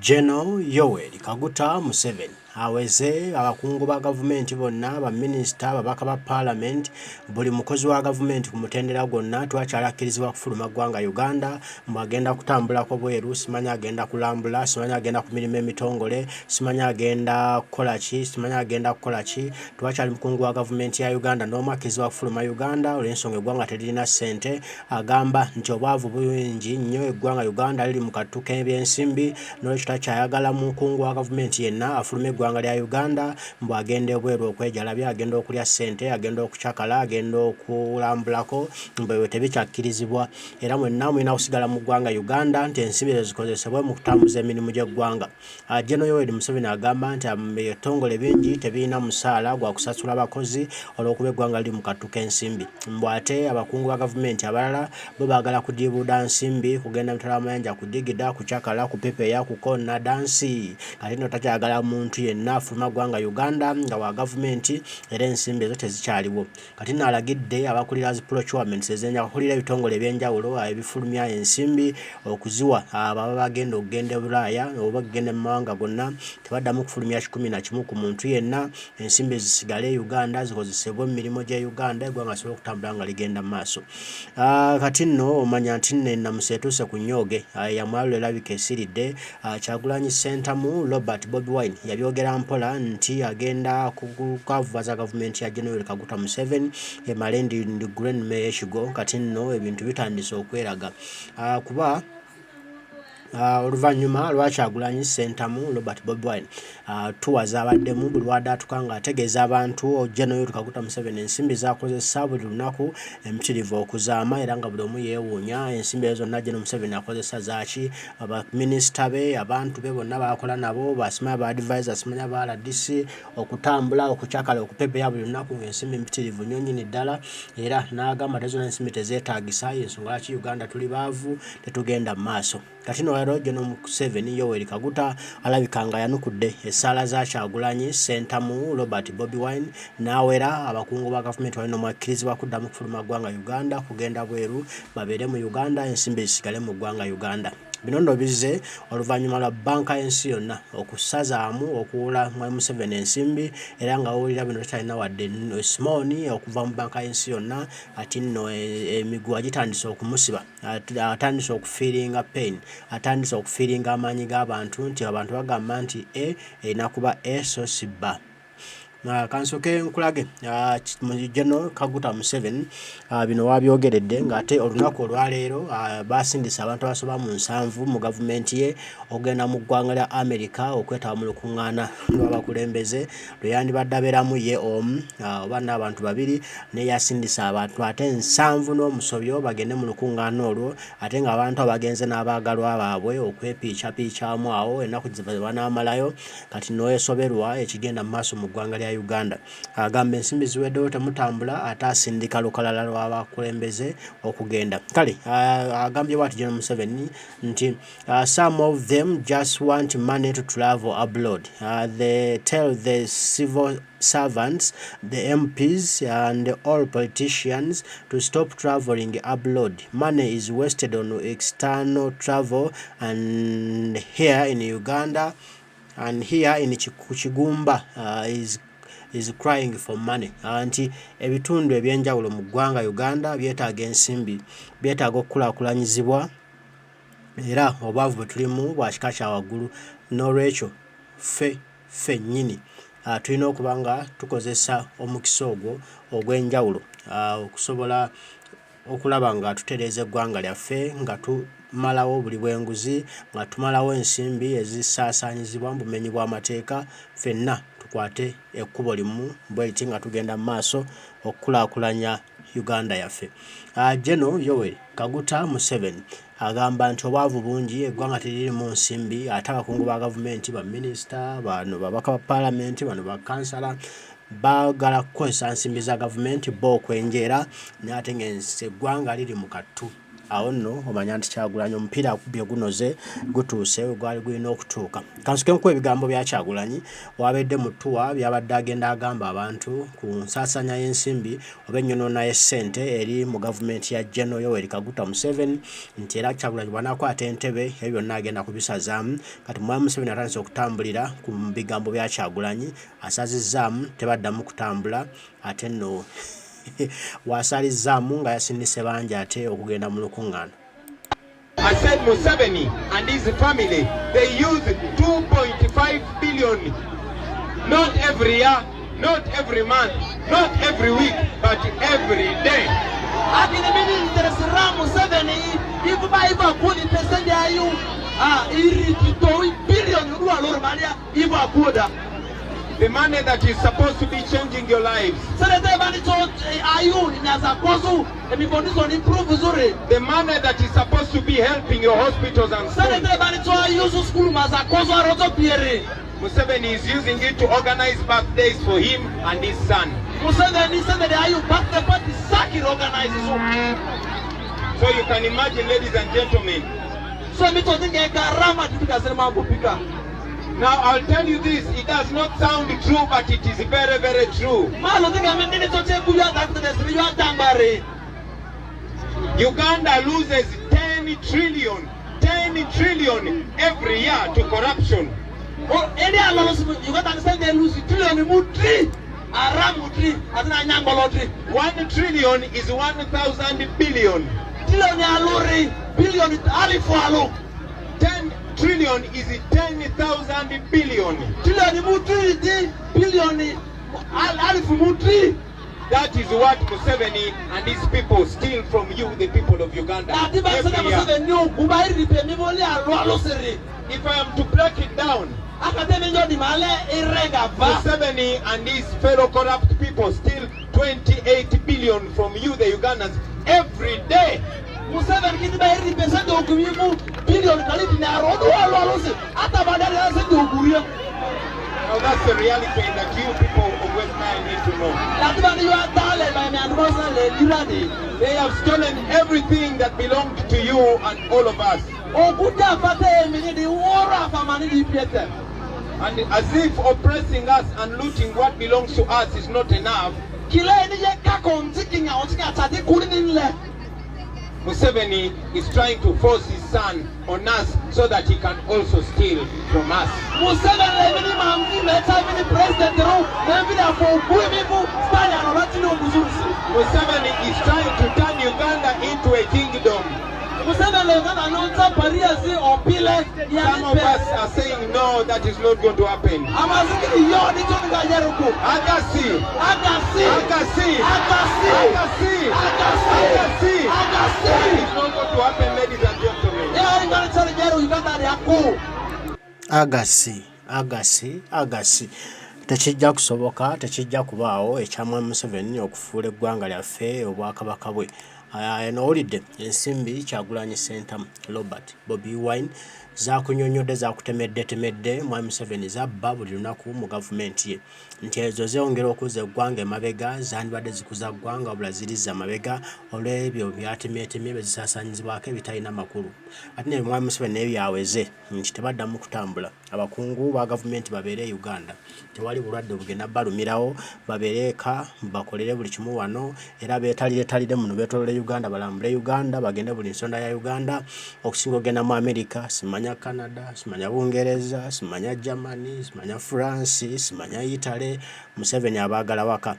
General Yoweri Kaguta Museveni aweze abakungu ba gavumenti bonna, baminisita, ababaka ba paalamenti, buli mukozi wa gavumenti ku mutendera gwonna twakyali akkirizibwa kufuluma ggwanga Uganda mbu agenda kutambulako bweru, simanyi agenda kulambula, simanyi agenda ku mirimu emitongole, simanyi agenda kukola ki, simanyi agenda kukola ki. Twakyali mukungu wa gavumenti ya Uganda n'omu akkirizibwa kufuluma Uganda olw'ensonga eggwanga teririna ssente. Agamba nti obwavu bungi nnyo eggwanga Uganda liri mu kattu k'ebyensimbi n'olwekyo takyayagala mukungu wa gavumenti yenna afuluma eggwanga lya Uganda mbu agenda ebweru okwejalabya, agenda okulya ssente, agenda okucakala, agenda okulambulako mbu ebyo tebikyakkirizibwa era mwenna mulina kusigala mu ggwanga Uganda nti ensimbi ezo zikozesebwe mu kutambuza emirimu gy'eggwanga. General Yoweri Museveni agamba nti ebitongole bingi tebirina musaala gwa kusasula bakozi olw'okuba eggwanga liri mu kattu k'ensimbi. Mbu ate abakungu ba gavumenti abalala bo baagala kudiibuuda nsimbi kugenda mitala w'amayanja kudigida, kucakala, kupepeya, kukonna dansi. Kati nno takyayagala muntu yenna afuluma ggwanga Uganda nga wa gavumenti era ensimbi ezo tezikyaliwo. Kati nno alagidde abakulira zi procurements ezenjawulo, abakulira ebitongole ebyenjawulo ebifulumya ensimbi okuziwa abo ababa bagenda okugenda e Bulaaya oba okugenda mu mawanga gonna tebaddamu kufulumya 101 ku muntu yenna, ensimbi zisigale e Uganda zikozesebwe mu mirimu gy'e Uganda eggwanga lisobole okutambula nga ligenda mu maaso. Kati nno omanya nti nno ennamusa etuuse ku nnyooge eyamwalula erabika esiridde. Kyagulanyi Ssentamu Robert Bobi Wine yabyogera mpola nti agenda kukavubaza gavumenti ya Gen. Yoweri Kaguta Museveni emale ndigule ennume y'ekigo. Kati nno ebintu bitandise okweraga kuba oluvannyuma lwa Kyagulanyi Ssentamu Robert Bobi Wine ttuwa z'abaddemu buli lw'adaatuka ng'ategeeza abantu Gen. Yoweri Kaguta Museveni ensimbi z'akozesa buli lunaku empitirivu okuzaama era nga buli omu yeewuunya ensimbi ezo zonna Gen. Museveni akozesa zaaki, baminisita be, abantu be bonna b'akola nabo, basimanyi ba advisor, simanyi aba RDC, okutambula, okucakala, okupepeya buli lunaku ng'ensimbi mpitirivu nnyo nnyini ddala era n'agamba ate zonna ensimbi tezeetaagisa y'ensonga lwaki Uganda tuli baavu tetugenda mu maaso. Kati no leero General Museveni Yoweri Kaguta alabika nga ayanukudde essaala za Kyagulanyi Ssentamu Robert Bobi Wine n'awera abakungu ba gavumenti balina omwakkirizibwa kuddamu kufuluma ggwanga Uganda kugenda bweru babeere mu Uganda ensimbi zisigale mu ggwanga Uganda. Bino nno bizze oluvannyuma lwa bbanka y'ensi yonna okusazaamu okuwola Mwami Museveni ensimbi era nga w'owulira bino takyalina wadde simooni okuva mu bbanka y'ensi yonna kati nno emiguwa gitandise okumusiba atandise okufiiringa pain atandise okufiiringa amaanyi g'abantu nti abantu bagamba nti A erina kuba A so si B. Kansooke nkulage General Kaguta Museveni bino w'abyogeredde ng'ate olunaku olwaleero baasindise abantu abasoba mu 70 mu gavumenti ye okugenda mu ggwanga lya America okwetaba mu lukuŋŋaana lw'abakulembeze lwe yandibadde abeeramu ye omu oba n'abantu babiri naye yasindise abantu ate 70 n'omusobyo bagende mu lukuŋŋaana olwo ate ng'abantu abo bagenze n'abaagalwa baabwe okwepiicapiicaamu awo ennaku ze banaamalayo. Kati n'osoberwa ekigenda mu maaso mu ggwanga lya Uganda. Agamba ensimbi ziweddewo temutambula ate asindika lukalala lw'abakulembeze okugenda. Kale agambye bw'ati General Museveni nti some of them just want money to travel abroad. They tell the civil servants, the MPs and all politicians to stop traveling abroad. Money is wasted on external travel and here in Uganda and here in Kigumba is crying for money. Nti ebitundu eby'enjawulo mu ggwanga Uganda byetaaga ensimbi, byetaaga okukulaakulanyizibwa era obwavu bwe tulimu bwa kika kya waggulu n'olwekyo ffe ffennyini tulina okuba nga tukozesa omukisa ogwo ogw'enjawulo okusobola okulaba nga tutereeza eggwanga lyaffe nga tumalawo obuli bw'enguzi, nga tumalawo ensimbi ezisaasaanyizibwa mu bumenyi bw'amateeka ffenna tukwate ekkubo limu bwe liti nga tugenda mu maaso okukulaakulanya Uganda yaffe. General Yoweri Kaguta Museveni agamba nti obwavu bungi eggwanga teririimu nsimbi ate abakungu ba gavumenti, baminisita, bano babaka ba paalamenti, bano bakansala baagala kukozesa nsimbi za gavumenti bo okwenjeera naye ate ng'eggwanga liri mu kattu. Awo nno omanya nti Kyagulanyi omupiira akubye gunoze, gutuuse we gwali gulina okutuuka. Kansuke nkuwe ebigambo bya Kyagulanyi w'abedde mu ttuwa by'abadde agenda agamba abantu ku nsaasaanya y'ensimbi oba ennyonoona y'essente eri mu gavumenti ya General Yoweri Kaguta Museveni nti era Kyagulanyi bw'anaakwata entebe ebyo byonna agenda kubisazaamu. Kati Mwami Museveni atandise okutambulira ku bigambo bya Kyagulanyi, asazizzaamu tebaddamu kutambula ate nno w'asalizzaamu nga yasindise bangi ate okugenda mu lukungaana. I said Museveni and his family, they use 2.5 billion, not every year, not every month, not every week, but every day. Akini minister Museveni ivuba iva kuni pesende ayu iri titoi billion ruwa lor malia iva kuoda. The money that is supposed to be changing your lives. Senete bani to ayu inyaza kozu emikondizo ni improve zuri. The money that is supposed to be helping your hospitals and schools. Senete bani to ayu su school maza kozu aroto pieri. Museveni is using it to organize birthdays for him and his son. Museveni senete ayu birthday party saki organize so. So you can imagine, ladies and gentlemen. So mito tinge garama tutika sema kupika. Now I'll tell you this, it does not sound true, but it is very, very true. Uganda loses 10 trillion, 10 trillion every year to corruption. 1 trillion is 1,000 billion. 10 trillion is 10,000 billion. That is what Museveni and his people steal from you, the people of Uganda. Every year. If I am to break it down, Museveni and his fellow corrupt people steal 28 billion from you, the Ugandans, every day. Museveni kitiba iri pesende okumimu billion kaliti na rodu walu hata badala ya sende okuria. Now that's the reality that you people of West Nile need to know. They have stolen everything that belonged to you and all of us. And as if oppressing us and looting what belongs to us is not enough, Museveni is trying to force his son on us so that he can also steal from us. Museveni is trying to turn Uganda into a kingdom. Some of us are saying no, that is not going to happen. Agasi! Agasi! Agasi! Agasi! Agasi! That is not going to happen, ladies and gentlemen. Agasi, agasi, agasi. Tekijja kusoboka, tekijja kubaawo ekya Mwami Museveni okufuula eggwanga lyaffe obwakabaka bwe. Eno owulidde ensimbi Kyagulanyi Ssentamu Robert Bobi Wine zaakunyonnyodde zaakutemeddetemedde Mwami Museveni z'abba buli lunaku mu gavumenti ye nti ezo zongera okuzza eggwanga emabega zandibadde zikuza ggwanga wabula zirizza mabega olw'ebyo by'atemyetemye bye zisaasaanyizibwako ebitalina makulu. Ate ne Mwami Museveni naye by'aweze nti tebaddamu kutambula abakungu ba gavumenti babeere e Uganda tewali bulwadde bugenda balumirawo babeere eka bakolere buli kimu wano era beetaliretalire muno beetooloole Uganda balambule Uganda bagende buli nsonda ya Uganda okusinga okugenda mu America simanya Canada simanya Bungereza simanya Germany simanya France simanya Italy. Museveni abaagala waka.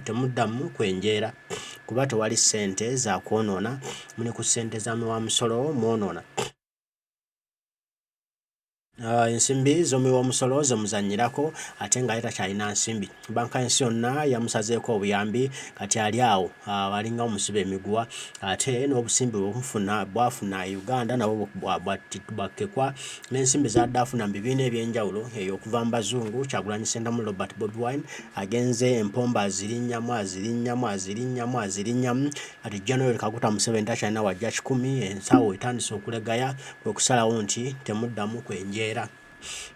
Temuddamu kwenjeera kuba tewali ssente za kwonoona muli ku ssente za muwamusolo mwonoona. Ensimbi z'omuwi w'omusolo ze muzannyirako ate nga ye takyalina nsimbi. Bbanka y'ensi yonna yamusazeeko obuyambi kati ali awo alinga omusibe emiguwa ate n'obusimbi bwemufuna bw'afuna e Uganda nabwo bwakkekwa n'ensimbi z'abadde afuna mu bibiina eby'enjawulo eyo okuva mu Bazungu. Kyagulanyi Ssentamu Robert Bobi Wine agenze empombo azirinnyamu azirinnyamu azirinnyamu azirinnyamu kati General Kaguta Museveni takyalina w'aggya kikumi ensawo etandise okulegaya kwe kusalawo nti temuddamu kwenjeera.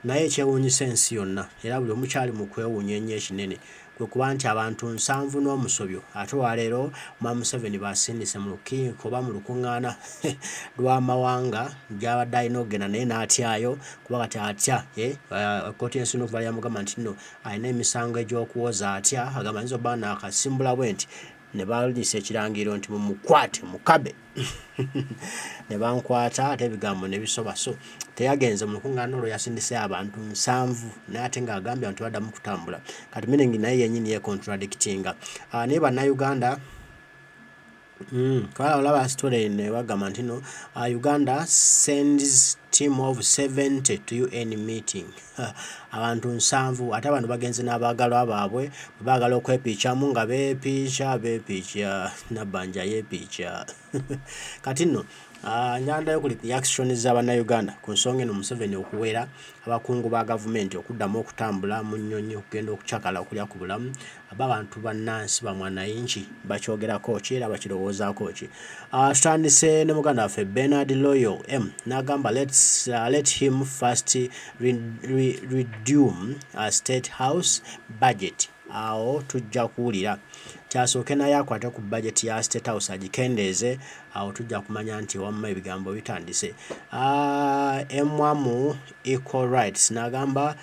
Naye ekyewuunyisa ensi yonna era buli omu kyali mu kwewuunya ennyo ekinene Kwe kuba nti abantu nsanvu n'omusobyo ate olwaleero Mwami Museveni baasindise mu lukiiko oba mu lukuŋŋaana lw'amawanga gy'abadde alina okugenda naye n'atyayo kuba kati atya kkooti y'ensi yonna okuva yamugamba nti nno alina emisango egy'okuwoza atya agamba ayinza obba naakasimbula bwe nti ne balisa ekirangiriro nti mumukwate mukabe ne bankwata ate ebigambo ne bisoba so teyagenze mu lukuŋŋaana olwo yasindiseyo abantu nsanvu naye ate ng'agambye abantu baddamu kutambula kati meaning naye yennyini yecontradictinga naye bannayuganda olaba story eno bagamba nti no Uganda sends team of 70 to UN meeting. Abantu nsanvu ate abantu bagenze n'abaagalwa baabwe bwe baagala okwepiicamu nga beepiica beepiica Nabbanja yeepiica. Kati nno nyandayo ku reaction za bannayuganda ku nsonga eno Museveni okuwera abakungu ba gavumenti okuddamu okutambula mu nnyonyi okugenda okucakala okulya ku bulamu aba abantu bannansi bamwanayinki bakyogerako ki era bakirowoozaako ki. Tutandise ne muganda waffe Bernard Loyal M n'agamba let him first redeem State House budget awo tujja kuwulira kyasooke naye akwate ku budget ya State House agikendeeze awo tujja kumanya nti wamma ebigambo bitandise. Emwamu Equal Rights n'agamba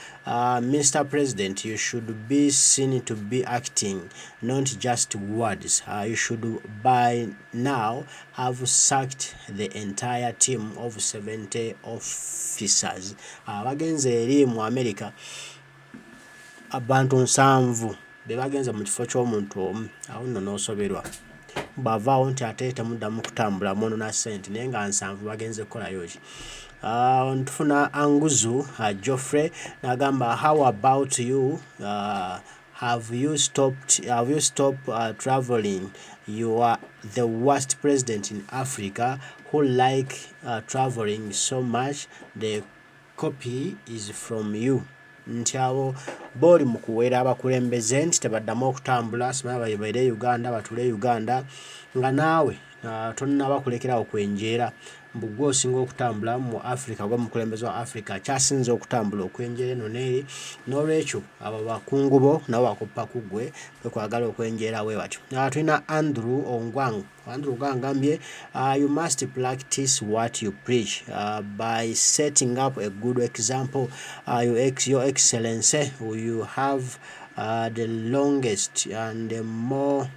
Mr President you should be seen to be acting not just words. You should by now have sacked the entire team of 70 officers. Abagenze eri mu America abantu nsanvu be bagenze mu kifo ky'omuntu omu awo nno n'osoberwa bw'avaawo nti ate temuddamu kutambula mwonona ssente naye nga nsanvu bagenze kukolayo ki. Tufuna Anguzu Geoffrey n'agamba how about you have you stopped traveling? You are the worst president in Africa who like traveling so much. The copy is from you. Nti abo booli mu kuwera abakulembeze nti tebaddamu okutambula simanyi babeere Uganda batuule Uganda nga naawe tonnaba kulekerawo kwenjeera mbu ggwe osinga okutambula mu Africa gwe mukulembeze wa Africa akyasinze okutambula okwenjeera eno n'eri n'olwekyo abo bakungu bo nabo bakoppa ku ggwe kwe kwagala okwenjeera bwe batyo. Tulina Andrew Ongwang. Andrew Ongwang agambye you must practice what you preach by setting up a good example. Your Excellency, you have the longest and the more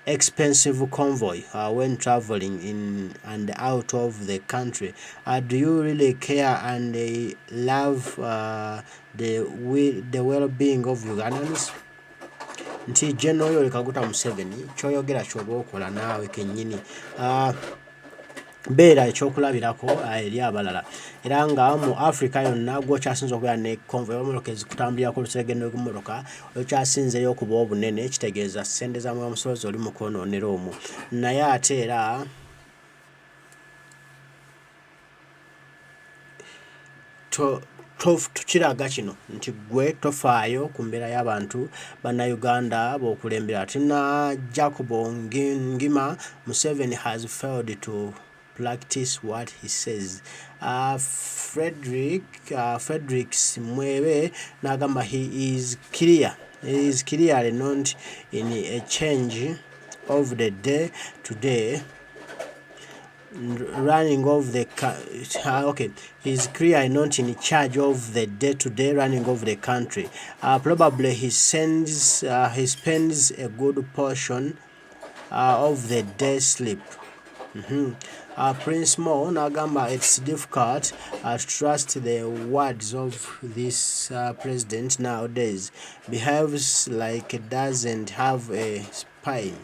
expensive convoy when traveling in and out of the country. Do you really care and love the well-being of Ugandans? Nti General Yoweri Kaguta Museveni ky'oyogera ky'oba okola naawe kennyini. Beera ekyokulabirako eri abalala era nga mu Africa yonna gw'okyasinze okubeera ne convoy emmotoka ezikutambulirako oluseregende lw'emmotoka okyasinzeeyo okuba obunene kitegeeza ssente za musozi oli mu kwonoonera omwo naye ate era tukiraga kino nti ggwe tofaayo ku mbeera y'abantu bannayuganda b'okulembera. Tulina Jacob Ngima Museveni has failed to practice what he says. Fredericks Mwebe n'agamba he is clearly not in a change of the day to day running of the okay, he's clearly not in charge of the day-to-day running of the country. Probably he spends a good portion of the day sleep. Prince Mo n'agamba it's difficult to trust the words of this president nowadays. Behaves like doesn't have a spine.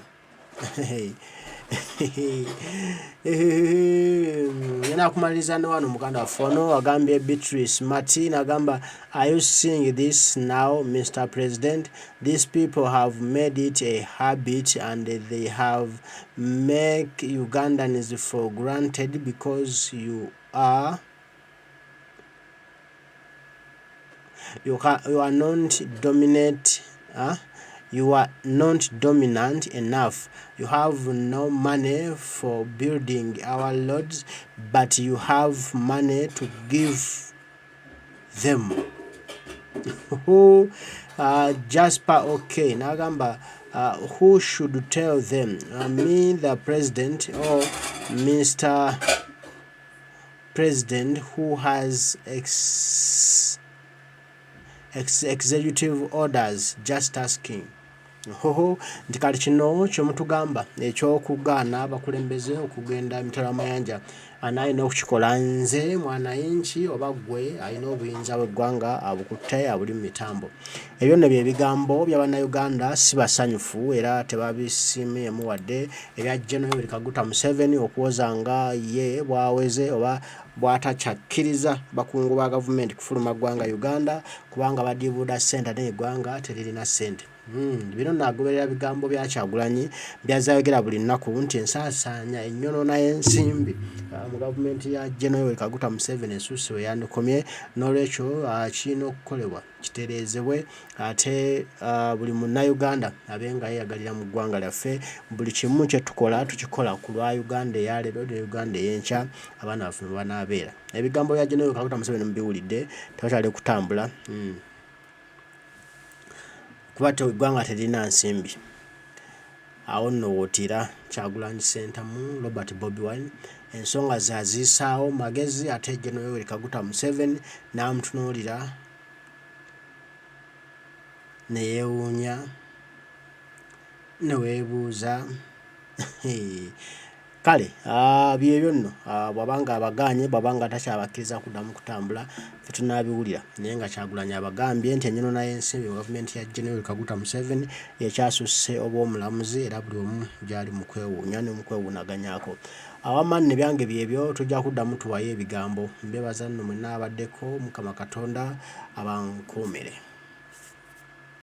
Ngenda kumaliriza ne wano muganda waffe ono agambye Beatrice Mati n'agamba are you seeing this now Mr. President? These people have made it a habit and they have make Ugandans for granted because you are not dominant. You are not dominant enough. You have no money for building our roads, but you have money to give them. Jasper okay n'agamba who should tell them me the president or Mr President who has ex ex executive orders just asking Hoho nti kati kino kyemutugamba ekyokugaana abakulembeze okugenda emitala w'amayanja ani alina okukikola nze mwanayinki oba ggwe alina obuyinza bw'eggwanga abukutte abuli mu mitambo ebyo nno bye bigambo bya bannayuganda si basanyufu era tebabisiimyemu wadde ebya General Yoweri Kaguta Museveni okuwoza nga ye bw'aweze oba bw'atakyakkiriza bakungu ba gavumenti kufuluma ggwanga Uganda kubanga badiibuuda ssente ate ng'eggwanga teririna ssente. Hmm, bino nno agoberera bigambo bya Kyagulanyi by'azze ayogera buli lunaku nti ensaasaanya ennyonoona y'ensimbi ah, mu gavumenti ya General Yoweri Kaguta Museveni esusse we yandikomye n'olwekyo ah, kirina okukolebwa kitereezebwe ate uh, buli munnayuganda abe nga yeeyagalira mu ggwanga lyaffe buli kimu kye tukola tukikola ku lwa Uganda eya leero ne Uganda ey'enkya abaana baffe mwe banaabeera. Ebigambo bya Gen. Kaguta Museveni mubiwulidde tebakyali kutambula hmm. Kuba eggwanga teririna nsimbi. Awo nno w'otiira Kyagulanyi Ssentamu, Robert Bobi Wine ensonga ze aziyisaawo magezi ate Gen. Yoweri Kaguta Museveni n'amutunuulira ne yeewuunya ne weebuuza kale byebyo nno bw'aba nga abagaanye bw'aba nga takyabakkiriza kuddamu kutambula ffe tunaabiwulira naye nga Kyagulanyi abagambye nti ennyonona y'ensimbi mu gavumenti ya Gen. Yoweri Kaguta Museveni ekyasusse obw'omulamuzi era buli omu gy'ali mu kwewuunya ne mu kwewuunaganyaako. Awamma nno ebyange byebyo tujja kuddamu tuwaye ebigambo. Mbebaza nno mwenna abaddeko Mukama Katonda abankuumire.